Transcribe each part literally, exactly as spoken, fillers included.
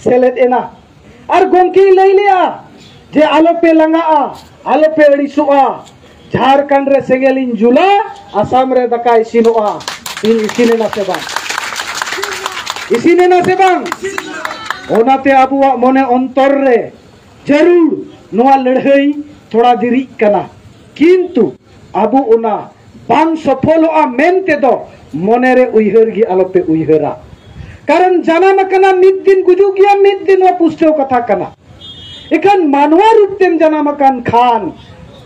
ᱥᱮᱞᱮᱫ ᱮᱱᱟ᱾ ᱟᱨ ᱜᱚᱢᱠᱮᱭ ᱞᱟᱹᱭ ᱞᱮᱜᱼᱟ ᱡᱮ ᱟᱞᱚᱯᱮ ᱞᱟᱸᱜᱟᱜᱼᱟ, ᱟᱞᱚᱯᱮ ᱟᱹᱲᱤᱥᱚᱜᱼᱟ, ᱡᱷᱟᱲᱠᱷᱚᱸᱰ ᱨᱮ ᱥᱮᱸᱜᱮᱞᱤᱧ ᱡᱩᱞᱟ, ᱟᱥᱟᱢ ᱨᱮ ᱫᱟᱠᱟ ᱤᱥᱤᱱᱚᱜᱼᱟ᱾ ᱤᱧ ᱤᱥᱤᱱᱮᱱᱟ ᱥᱮ ᱵᱟᱝ? ᱤᱥᱤᱱᱮᱱᱟ ᱥᱮ ᱵᱟᱝ? ᱚᱱᱟᱛᱮ ᱟᱵᱚᱣᱟᱜ ᱢᱚᱱᱮ ᱚᱱᱛᱚᱨ ᱨᱮ ᱡᱟᱹᱨᱩᱲ ᱱᱚᱣᱟ ᱞᱟᱹᱲᱦᱟᱹᱭ ᱛᱷᱚᱲᱟ ᱫᱮᱨᱤᱜ ᱠᱟᱱᱟ, ᱠᱤᱱᱛᱩ ᱟᱵᱚ ᱚᱱᱟ ᱵᱟᱝ ᱥᱚᱯᱷᱚᱞᱚᱜᱼᱟ ᱢᱮᱱ ᱛᱮᱫᱚ ᱢᱚᱱᱮᱨᱮ ᱩᱭᱦᱟᱹᱨ ᱜᱮ ᱟᱞᱚᱯᱮ ᱩᱭᱦᱟᱹᱨᱟ᱾ ᱠᱟᱨᱚᱱ ᱡᱟᱱᱟᱢ ᱟᱠᱟᱱᱟ ᱢᱤᱫ ᱫᱤᱱ, ᱜᱩᱡᱩᱜ ᱜᱮᱭᱟ ᱢᱤᱫ ᱫᱤᱱ, ᱱᱚᱣᱟ ᱯᱩᱥᱴᱟᱹᱣ ᱠᱟᱛᱷᱟ ᱠᱟᱱᱟ᱾ ᱮᱠᱷᱟᱱ ᱢᱟᱱᱣᱟ ᱨᱩᱯ ᱛᱮᱢ ᱡᱟᱱᱟᱢ ᱟᱠᱟᱱ ᱠᱷᱟᱱ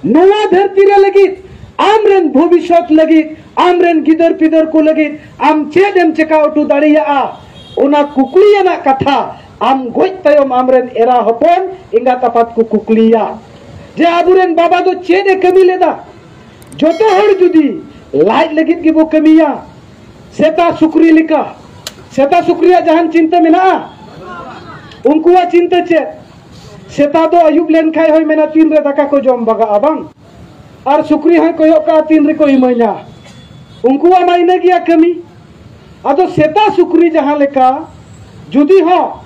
ᱱᱚᱣᱟ ᱫᱷᱟᱹᱨᱛᱤ ᱨᱮ ᱞᱟᱹᱜᱤᱫ, ᱟᱢ ᱨᱮᱱ ᱵᱷᱚᱵᱤᱥᱥᱚᱛ ᱞᱟᱹᱜᱤᱫ, ᱟᱢ ᱨᱮᱱ ᱜᱤᱫᱟᱹᱨ ᱯᱤᱫᱟᱹᱨ ᱠᱚ ᱞᱟᱹᱜᱤᱫ ᱟᱢ ᱪᱮᱫ ᱮᱢ ᱪᱮᱠᱟ ᱦᱚᱴᱚ ᱫᱟᱲᱮᱭᱟᱜᱼᱟ, ᱚᱱᱟ ᱠᱩᱠᱞᱤ ᱟᱱᱟᱜ ᱠᱟᱛᱷᱟ ᱟᱢ ᱜᱚᱡ ᱛᱟᱭᱚᱢ ᱟᱢ ᱨᱮᱱ ᱮᱨᱟ ᱦᱚᱯᱚᱱ ᱮᱸᱜᱟᱛ ᱟᱯᱟᱛ ᱠᱚ ᱠᱩᱠᱞᱤᱭᱟ᱾ ᱡᱮ ᱟᱵᱚᱨᱮᱱ ᱵᱟᱵᱟ ᱫᱚ ᱪᱮᱫ ᱮ ᱠᱟᱹᱢᱤ ᱞᱮᱫᱟ? ᱡᱚᱛᱚ ᱦᱚᱲ ᱡᱩᱫᱤ ᱞᱟᱡ ᱞᱟᱹᱜᱤᱫ ᱜᱮᱵᱚ ᱠᱟᱹᱢᱤᱭᱟ, ᱥᱮᱛᱟ ᱥᱩᱠᱨᱤ ᱞᱮᱠᱟ, ᱥᱮᱛᱟ ᱥᱩᱠᱨᱤᱭᱟᱜ ᱡᱟᱦᱟᱱ ᱪᱤᱱᱛᱟᱹ ᱢᱮᱱᱟᱜᱼᱟ? ᱩᱱᱠᱩᱣᱟᱜ ᱪᱤᱱᱛᱟᱹ ᱪᱮᱫ? ᱥᱮᱛᱟ ᱫᱚ ᱟᱹᱭᱩᱵ ᱞᱮᱱᱠᱷᱟᱡ ᱦᱚᱸᱭ ᱢᱮᱱᱟ, "ᱛᱤᱱ ᱨᱮ ᱫᱟᱠᱟ ᱠᱚ ᱡᱚᱢ ᱵᱟᱜᱟᱜᱼᱟ?" ᱵᱟᱝ? ᱟᱨ ᱥᱩᱠᱨᱤ ᱦᱚᱸᱭ ᱠᱚᱭᱚᱜ ᱠᱟᱜᱼᱟ, "ᱛᱤᱱ ᱨᱮᱠᱚ ᱤᱢᱟᱹᱧᱟ?" ᱩᱱᱠᱩᱣᱟᱜ ᱢᱟ ᱤᱱᱟᱹ ᱜᱮᱭᱟ ᱠᱟᱹᱢᱤ᱾ ᱟᱫᱚ ᱥᱮᱛᱟ ᱥᱩᱠᱨᱤ ᱡᱟᱦᱟᱸ ᱞᱮᱠᱟ, ᱡᱩᱫᱤ ᱦᱚᱸ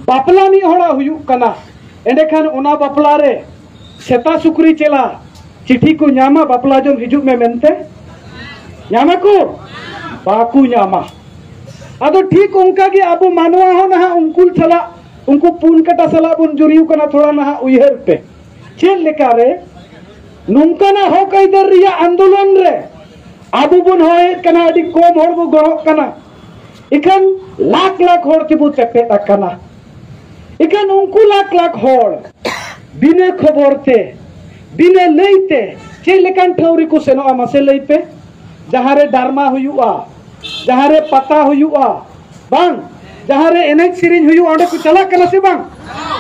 ᱵᱟᱯᱞᱟ ᱢᱤᱫ ᱦᱚᱲᱟᱜ ᱦᱩᱭᱩᱜ ᱠᱟᱱᱟ, ᱮᱸᱰᱮᱠᱷᱟᱱ ᱚᱱᱟ ᱵᱟᱯᱞᱟ ᱨᱮ ᱥᱮᱛᱟ ᱥᱩᱠᱨᱤ ᱪᱮᱞᱟ ᱪᱤᱴᱷᱤ ᱠᱚ ᱧᱟᱢᱟ, "ᱵᱟᱯᱞᱟ ᱡᱚᱝ ᱦᱤᱡᱩᱜ ᱢᱮ" ᱢᱮᱱᱛᱮ? ᱧᱟᱢᱟ ᱠᱚ? ᱵᱟᱠᱚ ᱧᱟᱢᱟ᱾ ᱟᱫᱚ ᱴᱷᱤᱠ ᱚᱱᱠᱟ ᱜᱮ ᱟᱵᱚ ᱢᱟᱱᱣᱟ ᱦᱚᱸ ᱱᱟᱦᱟᱜ ᱩᱱᱠᱩ ᱥᱟᱞᱟᱜ, ᱩᱱᱠᱩ ᱯᱩᱱ ᱠᱟᱴᱟ ᱥᱟᱞᱟᱜ ᱵᱚᱱ ᱡᱩᱨᱤᱭ ᱠᱟᱱᱟ᱾ ᱛᱷᱚᱲᱟ ᱱᱟᱦᱟᱜ ᱩᱭᱦᱟᱹᱨ ᱯᱮ, ᱪᱮᱫ ᱞᱮᱠᱟᱨᱮ ᱱᱚᱝᱠᱟᱱᱟᱜ ᱦᱚᱠ ᱟᱹᱭᱫᱟᱹᱨ ᱨᱮᱭᱟᱜ ᱟᱱᱫᱳᱞᱚᱱ ᱨᱮ ᱟᱵᱚ ᱵᱚᱱ ᱦᱚᱦᱚᱭᱮᱫ ᱠᱟᱱᱟ, ᱟᱹᱰᱤ ᱠᱚᱢ ᱦᱚᱲ ᱵᱚ ᱜᱚᱲᱚᱜ ᱠᱟᱱᱟ, ᱤᱠᱷᱟᱹᱱ ᱞᱟᱠᱷ ᱞᱟᱠᱷ ᱦᱚᱲ ᱛᱮᱵᱚ ᱛᱮᱯᱮᱫ ᱟᱠᱟᱱᱟ᱾ ᱤᱠᱷᱟᱹᱱ ᱩᱱᱠᱩ ᱞᱟᱠᱷ ᱞᱟᱠᱷ ᱦᱚᱲ ᱵᱤᱱᱟᱹ ᱠᱷᱚᱵᱚᱨ ᱛᱮ, ᱵᱤᱱᱟᱹ ᱞᱟᱹᱭ ᱛᱮ ᱪᱮᱫ ᱞᱮᱠᱟᱱ ᱴᱷᱟᱶ ᱨᱮᱠᱚ ᱥᱮᱱᱚᱜᱼᱟ, ᱢᱟᱥᱮ ᱞᱟᱹᱭ ᱯᱮ? ᱡᱟᱦᱟᱸ ᱨᱮ ᱰᱨᱟᱢᱟ ᱦᱩᱭᱩᱜᱼᱟ, ᱡᱟᱦᱟᱸ ᱨᱮ ᱯᱟᱛᱟ ᱦᱩᱭᱩᱜᱼᱟ, ᱵᱟᱝ, ᱡᱟᱦᱟᱸ ᱨᱮ ᱮᱱᱮᱡ ᱥᱮᱨᱮᱧ ᱦᱩᱭᱩᱜᱼᱟ, ᱚᱸᱰᱮ ᱠᱚ ᱪᱟᱞᱟᱜ ᱠᱟᱱᱟ ᱥᱮ ᱵᱟᱝ?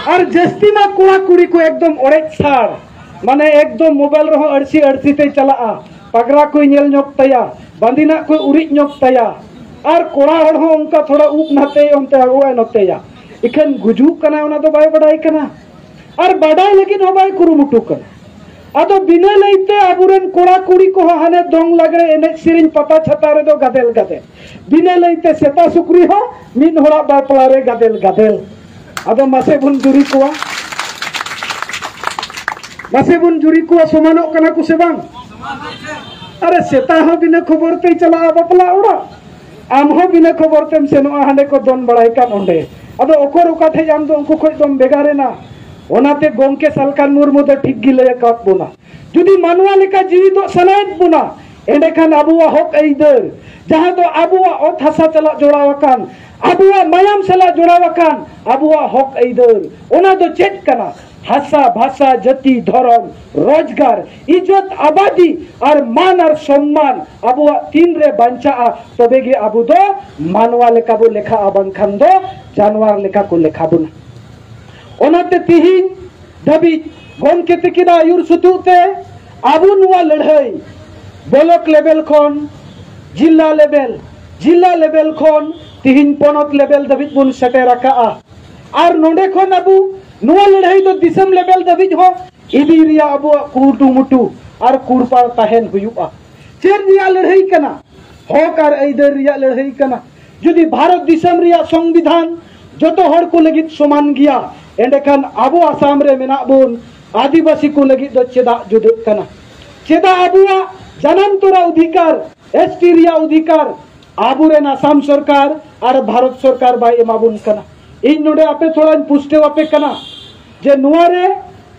ᱟᱨ ᱡᱟᱹᱥᱛᱤ ᱢᱟ ᱠᱚᱲᱟ ᱠᱩᱲᱤ ᱠᱚ ᱮᱠᱫᱚᱢ ᱚᱲᱮᱡ ᱥᱟᱲ, ᱢᱟᱱᱮ ᱮᱠᱫᱚᱢ ᱢᱳᱵᱟᱭᱤᱞ ᱨᱮᱦᱚᱸ ᱟᱹᱲᱥᱤ ᱟᱹᱲᱥᱤ ᱛᱮᱭ ᱪᱟᱞᱟᱜᱼᱟ, ᱯᱟᱜᱽᱨᱟ ᱠᱚᱭ ᱧᱮᱞ ᱧᱚᱜ ᱛᱟᱭᱟ, ᱵᱟᱸᱫᱤᱱᱟᱜ ᱠᱚᱭ ᱩᱨᱤᱡ ᱧᱚᱜ ᱛᱟᱭᱟ, ᱟᱨ ᱠᱚᱲᱟ ᱦᱚᱲ ᱦᱚᱸ ᱚᱱᱠᱟ ᱛᱷᱚᱲᱟ ᱩᱵ ᱱᱟᱛᱮ ᱚᱱᱛᱮ ᱟᱹᱜᱩᱣᱟᱭ ᱱᱚᱛᱮᱭᱟ᱾ ᱤᱠᱷᱟᱹᱱ ᱜᱩᱡᱩᱜ ᱠᱟᱱᱟᱭ, ᱚᱱᱟ ᱫᱚ ᱵᱟᱭ ᱵᱟᱰᱟᱭ ᱠᱟᱱᱟ, ᱟᱨ ᱵᱟᱰᱟᱭ ᱞᱟᱹᱜᱤᱫ ᱦᱚᱸ ᱵᱟᱭ ᱠᱩᱨᱩᱢᱩᱴᱩ ᱠᱟᱱᱟ᱾ ᱟᱫᱚ ᱵᱤᱱᱟᱹ ᱞᱟᱹᱭᱛᱮ ᱟᱵᱚᱨᱮᱱ ᱠᱚᱲᱟ ᱠᱩᱲᱤ ᱠᱚᱦᱚᱸ ᱦᱟᱱᱮ ᱫᱚᱝ ᱞᱟᱜᱽᱲᱮ ᱮᱱᱮᱡ ᱥᱮᱨᱮᱧ ᱯᱟᱛᱟ ᱪᱷᱟᱛᱟ ᱨᱮᱫᱚ ᱜᱟᱫᱮᱞ ᱜᱟᱫᱮᱞ, ᱵᱤᱱᱟᱹ ᱞᱟᱹᱭᱛᱮ ᱥᱮᱛᱟ ᱥᱩᱠᱨᱤ ᱦᱚᱸ ᱢᱤᱫ ᱦᱚᱲᱟᱜ ᱵᱟᱯᱞᱟ ᱨᱮ ᱜᱟᱫᱮᱞ ᱜᱟᱫᱮᱞ᱾ ᱟᱫᱚ ᱢᱟᱥᱮ ᱵᱚᱱ ᱡᱩᱨᱤ ᱠᱚᱣᱟ, ᱢᱟᱥᱮ ᱵᱚᱱ ᱡᱩᱨᱤ ᱠᱚᱣᱟ, ᱥᱚᱢᱟᱱᱚᱜ ᱠᱟᱱᱟ ᱠᱚ ᱥᱮ ᱵᱟᱝ? ᱟᱨᱮ, ᱥᱮᱛᱟ ᱦᱚᱸ ᱵᱤᱱᱟᱹ ᱠᱷᱚᱵᱚᱨ ᱛᱮᱭ ᱪᱟᱞᱟᱜᱼᱟ ᱵᱟᱯᱞᱟ ᱚᱲᱟᱜ, ᱟᱢ ᱦᱚᱸ ᱵᱤᱱᱟᱹ ᱠᱷᱚᱵᱚᱨ ᱛᱮᱢ ᱥᱮᱱᱚᱜᱼᱟ ᱦᱟᱸᱰᱮ ᱠᱚ ᱫᱚᱱ ᱵᱟᱲᱟᱭ ᱠᱟᱱ ᱚᱸᱰᱮ᱾ ᱟᱫᱚ ᱚᱠᱚᱨ ᱚᱠᱟ ᱴᱷᱮᱡ ᱟᱢ ᱫᱚ ᱩᱱᱠᱩ ᱠᱷᱚᱡ ᱫᱚᱢ ᱵᱷᱮᱜᱟᱨ ᱮᱱᱟ? ᱚᱱᱟᱛᱮ ᱜᱚᱢᱠᱮ ᱥᱟᱞᱠᱷᱟᱱ ᱢᱩᱨᱢᱩ ᱫᱚ ᱴᱷᱤᱠ ᱜᱮ ᱞᱟᱹᱭ ᱟᱠᱟᱫ ᱵᱚᱱᱟ, ᱡᱩᱫᱤ ᱢᱟᱱᱣᱟ ᱞᱮᱠᱟ ᱡᱤᱣᱤᱫᱚᱜ ᱥᱟᱱᱟᱭᱮᱫ ᱵᱚᱱᱟ, ᱮᱸᱰᱮᱠᱷᱟᱱ ᱟᱵᱚᱣᱟᱜ ᱦᱚᱠ ᱟᱹᱭᱫᱟᱹᱨ, ᱡᱟᱦᱟᱸ ᱫᱚ ᱟᱵᱚᱣᱟᱜ ᱚᱛ ᱦᱟᱥᱟ ᱥᱟᱞᱟᱜ ᱡᱚᱲᱟᱣ ᱟᱠᱟᱱ, ᱟᱵᱚᱣᱟᱜ ᱢᱟᱭᱟᱢ ᱥᱟᱞᱟᱜ ᱡᱚᱲᱟᱣ ᱟᱠᱟᱱ, ᱟᱵᱚᱣᱟᱜ ᱦᱚᱠ ᱟᱹᱭᱫᱟᱹᱨ, ᱚᱱᱟ ᱫᱚ ᱪᱮᱫ ᱠᱟᱱᱟ? ᱦᱟᱥᱟ, ᱵᱷᱟᱥᱟ, ᱡᱟᱹᱛᱤ, ᱫᱷᱚᱨᱚᱢ, ᱨᱳᱡᱽᱜᱟᱨ, ᱤᱡᱽᱡᱚᱛ, ᱟᱵᱟᱫᱤ ᱟᱨ ᱢᱟᱱ ᱟᱨ ᱥᱚᱢᱢᱟᱱ ᱟᱵᱚᱣᱟᱜ ᱛᱤᱱ ᱨᱮ ᱵᱟᱧᱪᱟᱜᱼᱟ, ᱛᱚᱵᱮ ᱜᱮ ᱟᱵᱚ ᱫᱚ ᱢᱟᱱᱣᱟ ᱞᱮᱠᱟ ᱵᱚ ᱞᱮᱠᱷᱟᱜᱼᱟ, ᱵᱟᱝᱠᱷᱟᱱ ᱫᱚ ᱡᱟᱱᱣᱟᱨ ᱞᱮᱠᱟ ᱠᱚ ᱞᱮᱠᱷᱟ ᱵᱚᱱᱟ᱾ ᱚᱱᱟᱛᱮ ᱛᱤᱦᱤᱧ ᱫᱷᱟᱹᱵᱤᱡ ᱜᱚᱢᱠᱮ ᱛᱤᱠᱤᱱᱟᱜ ᱟᱹᱭᱩᱨ ᱥᱩᱛᱩᱜ ᱛᱮ ᱟᱵᱚ ᱱᱚᱣᱟ ᱞᱟᱹᱲᱦᱟᱹᱭ ᱵᱞᱚᱠ ᱞᱮᱵᱮᱞ ᱠᱷᱚᱱ ᱡᱤᱞᱟ ᱞᱮᱵᱮᱞ, ᱡᱤᱞᱟ ᱞᱮᱵᱮᱞ ᱠᱷᱚᱱ ᱛᱤᱦᱤᱧ ᱯᱚᱱᱚᱛ ᱞᱮᱵᱮᱞ ᱫᱷᱟᱹᱵᱤᱡ ᱵᱚᱱ ᱥᱮᱴᱮᱨ ᱟᱠᱟᱜᱼᱟ᱾ ᱟᱨ ᱱᱚᱰᱮ ᱠᱷᱚᱱ ᱟᱵᱚ ᱱᱚᱣᱟ ᱞᱟᱹᱲᱦᱟᱹᱭ ᱫᱚ ᱫᱤᱥᱚᱢ ᱞᱮᱵᱮᱞ ᱫᱷᱟᱹᱵᱤᱡ ᱦᱚᱸ ᱤᱫᱤ ᱨᱮᱭᱟᱜ ᱟᱵᱚᱣᱟᱜ ᱠᱩᱨᱩᱢᱩᱴᱩ ᱟᱨ ᱠᱩᱨᱯᱟᱲ ᱛᱟᱦᱮᱱ ᱦᱩᱭᱩᱜᱼᱟ᱾ ᱪᱮᱫ ᱨᱮᱭᱟᱜ ᱞᱟᱹᱲᱦᱟᱹᱭ ᱠᱟᱱᱟ? ᱦᱚᱠ ᱟᱨ ᱟᱹᱭᱫᱟᱹᱨ ᱨᱮᱭᱟᱜ ᱞᱟᱹᱲᱦᱟᱹᱭ ᱠᱟᱱᱟ᱾ ᱡᱩᱫᱤ ᱵᱷᱟᱨᱚᱛ ᱫᱤᱥᱚᱢ ᱨᱮᱭᱟᱜ ᱥᱚᱝᱵᱤᱫᱷᱟᱱ ᱡᱚᱛᱚ ᱦᱚᱲ ᱠᱚ ᱞᱟᱹᱜᱤᱫ ᱥᱚᱢᱟᱱ ᱜᱮᱭᱟ, ᱮᱸᱰᱮᱠᱷᱟᱱ ᱟᱵᱚ ᱟᱥᱟᱢ ᱨᱮ ᱢᱮᱱᱟᱜ ᱵᱚᱱ ᱟᱹᱫᱤᱵᱟᱹᱥᱤ ᱠᱚ ᱞᱟᱹᱜᱤᱫ ᱫᱚ ᱪᱮᱫᱟᱜ ᱡᱩᱫᱟᱹᱜ ᱠᱟᱱᱟ? ᱪᱮᱫᱟᱜ ᱟᱵᱚᱣᱟᱜ ᱡᱟᱱᱟᱢ ᱛᱚᱨᱟ ᱚᱫᱷᱤᱠᱟᱨ, ᱮᱥ ᱴᱤ ᱨᱮᱭᱟᱜ ᱚᱫᱷᱤᱠᱟᱨ ᱟᱵᱚᱨᱮᱱ ᱟᱥᱟᱢ ᱥᱚᱨᱠᱟᱨ ᱟᱨ ᱵᱷᱟᱨᱚᱛ ᱥᱚᱨᱠᱟᱨ ᱵᱟᱭ ᱮᱢᱟᱵᱚᱱ ᱠᱟᱱᱟ? ᱤᱧ ᱱᱚᱰᱮ ᱟᱯᱮ ᱛᱷᱚᱲᱟᱧ ᱯᱩᱥᱴᱟᱹᱣ ᱟᱯᱮ ᱠᱟᱱᱟ ᱡᱮ ᱱᱚᱣᱟ ᱨᱮ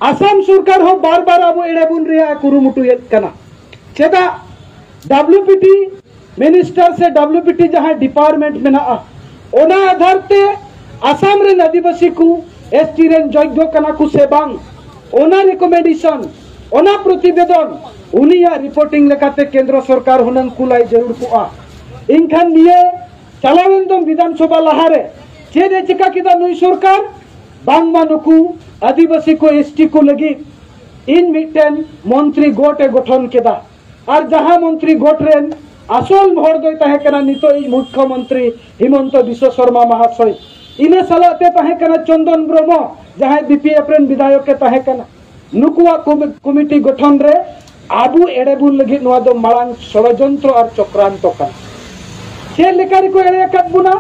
ᱟᱥᱟᱢ ᱥᱚᱨᱠᱟᱨ ᱦᱚᱸ ᱵᱟᱨ ᱵᱟᱨ ᱟᱵᱚ ᱮᱲᱮ ᱵᱚᱱ ᱨᱮᱭᱟᱜ ᱮ ᱠᱩᱨᱩᱢᱩᱴᱩᱭᱮᱫ ᱠᱟᱱᱟ᱾ ᱪᱮᱫᱟᱜ? ᱰᱟᱵᱞᱤᱭᱩ ᱯᱤ ᱴᱤ ᱢᱤᱱᱤᱥᱴᱟᱨ ᱥᱮ ᱰᱟᱵᱞᱤᱭᱩ ᱯᱤ ᱴᱤ ᱡᱟᱦᱟᱸ ᱰᱤᱯᱟᱨᱴᱢᱮᱱᱴ ᱢᱮᱱᱟᱜᱼᱟ, ᱚᱱᱟ ᱟᱫᱷᱟᱨ ᱛᱮ ᱟᱥᱟᱢ ᱨᱮᱱ ᱟᱹᱫᱤᱵᱟᱹᱥᱤ ᱠᱚ ᱮᱥ ᱴᱤ ᱨᱮᱱ ᱡᱳᱜᱽᱜᱚ ᱠᱟᱱᱟ ᱠᱚ ᱥᱮ ᱵᱟᱝ, ᱚᱱᱟ ᱨᱤᱠᱚᱢᱮᱱᱰᱮᱥᱚᱱ, ᱚᱱᱟ ᱯᱨᱚᱛᱤᱵᱮᱫᱚᱱ ᱩᱱᱤᱭᱟᱜ ᱨᱤᱯᱳᱨᱴᱤᱝ ᱞᱮᱠᱟᱛᱮ ᱠᱮᱱᱫᱨᱚ ᱥᱚᱨᱠᱟᱨ ᱦᱩᱱᱟᱹᱝ ᱠᱩᱞᱟᱭ ᱡᱟᱹᱨᱩᱲ ᱠᱚᱜᱼᱟ᱾ ᱮᱱᱠᱷᱟᱱ ᱱᱤᱭᱟᱹ ᱪᱟᱞᱟᱣᱮᱱ ᱫᱚᱢ ᱵᱤᱫᱷᱟᱱ ᱥᱚᱵᱷᱟ ᱞᱟᱦᱟᱨᱮ ᱪᱮᱫ ᱮ ᱪᱤᱠᱟ ᱠᱮᱫᱟ ᱱᱩᱭ ᱥᱚᱨᱠᱟᱨ? ᱵᱟᱝᱢᱟ ᱱᱩᱠᱩ ᱟᱹᱫᱤᱵᱟᱹᱥᱤ ᱠᱚ, ᱮᱥ ᱴᱤ ᱠᱚ ᱞᱟᱹᱜᱤᱫ ᱤᱧ ᱢᱤᱫᱴᱮᱱ ᱢᱚᱱᱛᱨᱤ ᱜᱚᱴ ᱮ ᱜᱚᱴᱷᱚᱱ ᱠᱮᱫᱟ᱾ ᱟᱨ ᱡᱟᱦᱟᱸ ᱢᱚᱱᱛᱨᱤ ᱜᱚᱴ ᱨᱮᱱ ᱟᱥᱚᱞ ᱦᱚᱲ ᱫᱚᱭ ᱛᱟᱦᱮᱸ ᱠᱟᱱᱟ ᱱᱤᱛᱚᱜ ᱤᱡ ᱢᱩᱠᱠᱷᱚ ᱢᱚᱱᱛᱨᱤ ᱦᱤᱢᱚᱱᱛᱚ ᱵᱤᱥᱣᱚ ᱥᱚᱨᱢᱟ ᱢᱟᱦᱟᱥᱚᱭ, ᱤᱱᱟᱹ ᱥᱟᱞᱟᱜ ᱛᱮ ᱛᱟᱦᱮᱸ ᱠᱟᱱᱟ ᱪᱚᱱᱫᱚᱱ ᱵᱨᱚᱦᱢᱚ, ᱡᱟᱦᱟᱸᱭ ᱵᱤ ᱯᱤ ᱮᱯᱷ ᱨᱮᱱ ᱵᱤᱫᱷᱟᱭᱚᱠ ᱮ ᱛᱟᱦᱮᱸ ᱠᱟᱱᱟ᱾ ᱱᱩᱠᱩᱣᱟᱜ ᱠᱚᱢᱤ-, ᱠᱚᱢᱤᱴᱤ ᱜᱚᱴᱷᱚᱱ ᱨᱮ ᱟᱵᱚ ᱮᱲᱮ ᱵᱚᱱ ᱞᱟᱹᱜᱤᱫ ᱱᱚᱣᱟ ᱫᱚ ᱢᱟᱲᱟᱝ ᱥᱚᱲᱚᱡᱚᱱᱛᱨᱚ ᱟᱨ ᱪᱚᱠᱨᱟᱱᱛᱚ ᱠᱟᱱᱟ᱾ ᱪᱮᱫ ᱞᱮᱠᱟ ᱨᱮᱠᱚ ᱮᱲᱮ ᱟᱠᱟᱫ ᱵᱚᱱᱟ?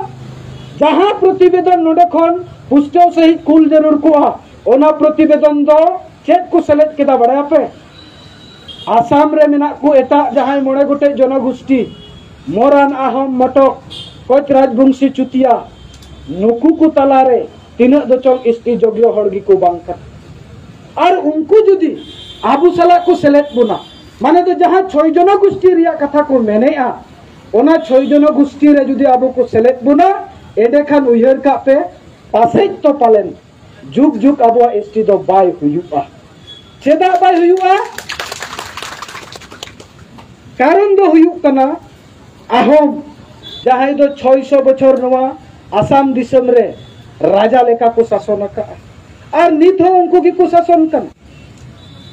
ᱡᱟᱦᱟᱸ ᱯᱨᱚᱛᱤᱵᱮᱫᱚᱱ ᱱᱚᱰᱮ ᱠᱷᱚᱱ ᱯᱩᱥᱴᱟᱹᱣ ᱥᱟᱺᱦᱤᱡ ᱠᱩᱞ ᱡᱟᱹᱨᱩᱲ ᱠᱚᱜᱼᱟ᱾ ᱚᱱᱟ ᱯᱨᱚᱛᱤᱵᱮᱫᱚᱱ ᱫᱚ ᱪᱮᱫ ᱠᱚ ᱥᱮᱞᱮᱫ ᱠᱮᱫᱟ ᱵᱟᱲᱟᱭᱟᱯᱮ? ᱟᱥᱟᱢ ᱨᱮ ᱢᱮᱱᱟᱜ ᱠᱚ ᱮᱴᱟᱜ ᱡᱟᱦᱟᱸᱭ ᱢᱚᱬᱮ ᱜᱚᱴᱮᱡ ᱡᱚᱱᱚᱜᱳᱥᱴᱤ, ᱢᱚᱨᱟᱱ, ᱟᱦᱚᱢ, ᱢᱚᱴᱚᱠ, ᱠᱚᱪ ᱨᱟᱡᱽᱵᱚᱝᱥᱤ, ᱪᱩᱛᱤᱭᱟ, ᱱᱩᱠᱩ ᱠᱚ ᱛᱟᱞᱟᱨᱮ ᱛᱤᱱᱟᱹᱜ ᱫᱚ ᱪᱚᱝ ᱮᱥ ᱴᱤ ᱡᱳᱜᱽᱭᱚ ᱦᱚᱲ ᱜᱮᱠᱚ ᱵᱟᱝ ᱠᱟᱱᱟ᱾ ᱟᱨ ᱩᱱᱠᱩ ᱡᱩᱫᱤ ᱟᱵᱚ ᱥᱟᱞᱟᱜ ᱠᱚ ᱥᱮᱞᱮᱫ ᱵᱚᱱᱟ, ᱢᱟᱱᱮ ᱫᱚ ᱡᱟᱦᱟᱸ ᱪᱷᱚᱭ ᱡᱚᱱᱚᱜᱳᱥᱴᱤ ᱨᱮᱭᱟᱜ ᱠᱟᱛᱷᱟ ᱠᱚ ᱢᱮᱱᱮᱜᱼᱟ, ᱚᱱᱟ ᱪᱷᱚᱭ ᱡᱚᱱᱚᱜᱳᱥᱴᱤ ᱨᱮ ᱡᱩᱫᱤ ᱟᱵᱚ ᱠᱚ ᱥᱮᱞᱮᱫ ᱵᱚᱱᱟ, ᱮᱸᱰᱮᱠᱷᱟᱱ ᱩᱭᱦᱟᱹᱨ ᱠᱟᱜ ᱯᱮ, ᱯᱟᱥᱮᱡ ᱛᱚ ᱯᱟᱞᱮᱱ ᱡᱩᱜᱽ ᱡᱩᱜᱽ ᱟᱵᱚᱣᱟᱜ ᱮᱥ ᱴᱤ ᱫᱚ ᱵᱟᱭ ᱦᱩᱭᱩᱜᱼᱟ᱾ ᱪᱮᱫᱟᱜ ᱵᱟᱭ ᱦᱩᱭᱩᱜᱼᱟ? ᱠᱟᱨᱚᱱ ᱫᱚ ᱦᱩᱭᱩᱜ ᱠᱟᱱᱟ, ᱟᱦᱚᱢ, ᱡᱟᱦᱟᱸᱭ ᱫᱚ ᱪᱷᱚᱭ ᱥᱚ ᱵᱚᱪᱷᱚᱨ ᱱᱚᱣᱟ ᱟᱥᱟᱢ ᱫᱤᱥᱚᱢ ᱨᱮ ᱨᱟᱡᱟ ᱞᱮᱠᱟ ᱠᱚ ᱥᱟᱥᱚᱱ ᱟᱠᱟᱫᱼᱟ, ᱟᱨ ᱱᱤᱛ ᱦᱚᱸ ᱩᱱᱠᱩ ᱜᱮᱠᱚ ᱥᱟᱥᱚᱱ ᱠᱟᱱᱟ᱾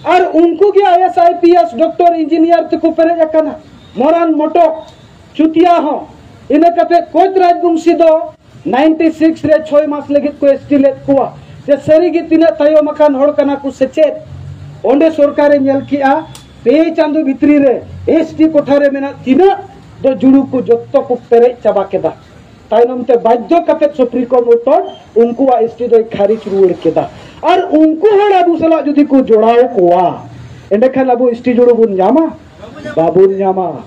ᱟᱨ ᱩᱱᱠᱩ ᱜᱮ I S, I P S, doctor, engineer ᱛᱮᱠᱚ ᱯᱮᱨᱮᱡ ᱟᱠᱟᱱᱟ᱾ ᱢᱚᱨᱟᱱ, ᱢᱚᱴᱚᱠ, ᱪᱩᱛᱤᱭᱟ ᱦᱚᱸ᱾ ᱤᱱᱟᱹ ᱠᱟᱛᱮ ᱠᱳᱪ ᱨᱟᱡᱽᱵᱚᱝᱥᱤ ᱫᱚ ᱱᱟᱭᱤᱱᱴᱤ ᱥᱤᱠᱥ ᱨᱮ ᱪᱷᱚᱭ ᱢᱟᱥ ᱞᱟᱹᱜᱤᱫ ᱠᱚ ᱮᱥ ᱴᱤ ᱞᱮᱫ ᱠᱚᱣᱟ᱾ ᱡᱮ ᱥᱟᱹᱨᱤᱜᱮ ᱛᱤᱱᱟᱹᱜ ᱛᱟᱭᱚᱢ ᱟᱠᱟᱱ ᱦᱚᱲ ᱠᱟᱱᱟ ᱠᱚ ᱥᱮ ᱪᱮᱫ? ᱚᱸᱰᱮ ᱥᱚᱨᱠᱟᱨᱮ ᱧᱮᱞ ᱠᱮᱜᱼᱟ, ᱯᱮ ᱪᱟᱸᱫᱚ ᱵᱷᱤᱛᱨᱤ ᱨᱮ ᱮᱥ ᱴᱤ ᱠᱚᱴᱷᱟ ᱨᱮ ᱢᱮᱱᱟᱜ ᱛᱤᱱᱟᱹᱜ ᱫᱚ ᱡᱩᱲᱩ ᱠᱚ ᱡᱚᱛᱚ ᱠᱚ ᱯᱮᱨᱮᱡ ᱪᱟᱵᱟ ᱠᱮᱫᱟ᱾ ᱛᱟᱭᱱᱚᱢ ᱛᱮ ᱵᱟᱫᱽᱫᱷᱚ ᱠᱟᱛᱮ ᱥᱩᱯᱨᱤᱢ ᱠᱳᱨᱴ ᱩᱱᱠᱩᱣᱟᱜ ᱮᱥ ᱴᱤ ᱫᱚᱭ ᱠᱷᱟᱨᱤᱡ ᱨᱩᱣᱟᱹᱲ ᱠᱮᱫᱟ᱾ ᱟᱨ ᱩᱱᱠᱩ ᱦᱚᱲ ᱟᱵᱚ ᱥᱟᱞᱟᱜ ᱡᱩᱫᱤ ᱠᱚ ᱡᱚᱲᱟᱣ ᱠᱚᱣᱟ, ᱮᱸᱰᱮᱠᱷᱟᱱ ᱟᱵᱚ ᱮᱥ ᱴᱤ ᱡᱩᱲᱩ ᱵᱚᱱ ᱧᱟᱢᱟ? ᱵᱟᱵᱚᱱ ᱧᱟᱢᱟ᱾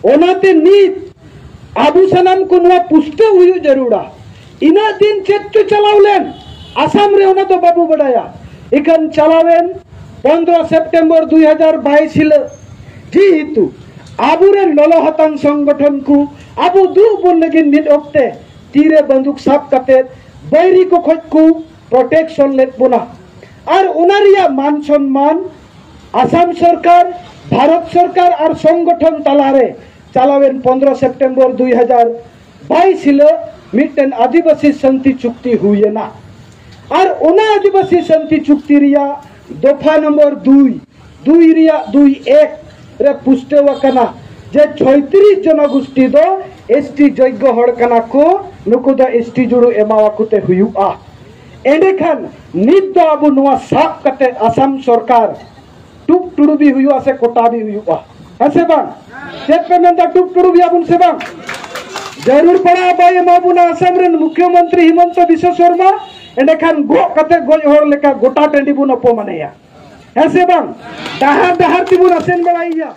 ᱚᱱᱟᱛᱮ ᱱᱤᱛ ᱟᱵᱚ ᱥᱟᱱᱟᱢ ᱠᱚ ᱱᱚᱣᱟ ᱯᱩᱥᱴᱟᱹᱣ ᱦᱩᱭᱩᱜ ᱡᱟᱹᱨᱩᱲᱟ᱾ ᱤᱱᱟᱹᱜ ᱫᱤᱱ ᱪᱮᱫ ᱪᱚ ᱪᱟᱞᱟᱣ ᱞᱮᱱ, ᱟᱥᱟᱢ ᱨᱮ ᱚᱱᱟ ᱫᱚ ᱵᱟᱵᱚ ᱵᱟᱰᱟᱭᱟ᱾ ᱤᱠᱷᱟᱹᱱ ᱪᱟᱞᱟᱣᱮᱱ ᱯᱚᱱᱫᱽᱨᱚ ᱥᱮᱯᱴᱮᱢᱵᱚᱨ ᱫᱩᱭ ᱦᱟᱡᱟᱨ ᱵᱟᱭᱤᱥ ᱦᱤᱞᱳᱜ ᱡᱮᱦᱮᱛᱩ ᱟᱵᱚᱨᱮᱱ ᱞᱚᱞᱚ ᱦᱟᱛᱟᱝ ᱥᱚᱝᱜᱚᱴᱷᱚᱱ ᱠᱚ ᱟᱵᱚ ᱫᱩᱜ ᱵᱚᱱ ᱞᱟᱹᱜᱤᱫ ᱢᱤᱫ ᱚᱠᱛᱮ ᱛᱤᱨᱮ ᱵᱟᱹᱱᱫᱩᱠ ᱥᱟᱵ ᱠᱟᱛᱮ ᱵᱟᱹᱭᱨᱤ ᱠᱚ ᱠᱷᱚᱡ ᱠᱚ ᱯᱨᱚᱴᱮᱠᱥᱚᱱ ᱞᱮᱫ ᱵᱚᱱᱟ᱾ ᱟᱨ ᱚᱱᱟ ᱨᱮᱭᱟᱜ ᱢᱟᱱ ᱥᱚᱱᱢᱟᱱ ᱟᱥᱟᱢ ᱥᱚᱨᱠᱟᱨ, ᱵᱷᱟᱨᱚᱛ ᱥᱚᱨᱠᱟᱨ ᱟᱨ ᱥᱚᱝᱜᱚᱴᱷᱚᱱ ᱛᱟᱞᱟᱨᱮ ᱪᱟᱞᱟᱣᱮᱱ ᱯᱚᱱᱫᱽᱨᱚ ᱥᱮᱯᱴᱮᱢᱵᱚᱨ ᱫᱩᱭ ᱦᱟᱡᱟᱨ ᱵᱟᱭᱤᱥ ᱦᱤᱞᱳᱜ ᱢᱤᱫᱴᱮᱱ ᱟᱹᱫᱤᱵᱟᱹᱥᱤ ᱥᱟᱱᱛᱤ ᱪᱩᱠᱛᱤ ᱦᱩᱭᱮᱱᱟ᱾ ᱟᱨ ᱚᱱᱟ ᱟᱹᱫᱤᱵᱟᱹᱥᱤ ᱥᱟᱱᱛᱤ ᱪᱩᱠᱛᱤ ᱨᱮᱭᱟᱜ ᱫᱚᱯᱷᱟ ᱱᱚᱢᱵᱚᱨ ᱫᱩᱭ, ᱫᱩᱭ ᱨᱮᱭᱟᱜ ᱫᱩᱭ ᱮᱠ ᱨᱮ ᱯᱩᱥᱴᱟᱹᱣ ᱟᱠᱟᱱᱟ ᱡᱮ ᱪᱷᱚᱭᱛᱨᱤᱥ ᱡᱚᱱᱚᱜᱳᱥᱴᱤ ᱫᱚ ᱮᱥ ᱴᱤ ᱡᱳᱜᱽᱜᱚ ᱦᱚᱲ ᱠᱟᱱᱟ ᱠᱚ, ᱱᱩᱠᱩ ᱫᱚ ᱮᱥ ᱴᱤ ᱡᱩᱲᱩ ᱮᱢᱟᱣᱟᱠᱚ ᱛᱮ ᱦᱩᱭᱩᱜᱼᱟ᱾ ᱮᱸᱰᱮᱠᱷᱟᱱ ᱱᱤᱛ ᱫᱚ ᱟᱵᱚ ᱱᱚᱣᱟ ᱥᱟᱵ ᱠᱟᱛᱮ ᱟᱥᱟᱢ ᱥᱚᱨᱠᱟᱨ ᱴᱩᱵ ᱴᱩᱰᱩᱵᱤ ᱦᱩᱭᱩᱜᱼᱟ ᱥᱮ ᱠᱚᱴᱟᱵᱤ ᱦᱩᱭᱩᱜᱼᱟ? ᱦᱮᱸ ᱥᱮ ᱵᱟᱝ? ᱪᱮᱫ ᱯᱮ ᱢᱮᱱᱫᱟ, ᱴᱩᱵ ᱴᱩᱰᱩᱵᱤ ᱟᱵᱚᱱ ᱥᱮ ᱵᱟᱝ? ᱡᱟᱹᱨᱩᱲ ᱯᱟᱲᱟᱜᱼᱟ, ᱵᱟᱭ ᱮᱢᱟ ᱵᱚᱱᱟ ᱟᱥᱟᱢ ᱨᱮᱱ ᱢᱩᱠᱷᱭᱚᱢᱚᱱᱛᱨᱤ ᱦᱤᱢᱚᱱᱛᱚ ᱵᱤᱥᱣᱚ ᱥᱚᱨᱢᱟ, ᱮᱸᱰᱮᱠᱷᱟᱱ ᱜᱚᱜ ᱠᱟᱛᱮ ᱜᱚᱡ ᱦᱚᱲ ᱞᱮᱠᱟ ᱜᱚᱴᱟ ᱴᱟᱺᱰᱤ ᱵᱚᱱ ᱚᱯᱚᱢᱟᱱᱮᱭᱟ᱾ ᱦᱮᱸ ᱥᱮ ᱵᱟᱝ? ᱰᱟᱦᱟᱨ ᱰᱟᱦᱟᱨ ᱛᱮᱵᱚᱱ ᱟᱥᱮᱱ ᱵᱟᱲᱟᱭᱮᱭᱟ᱾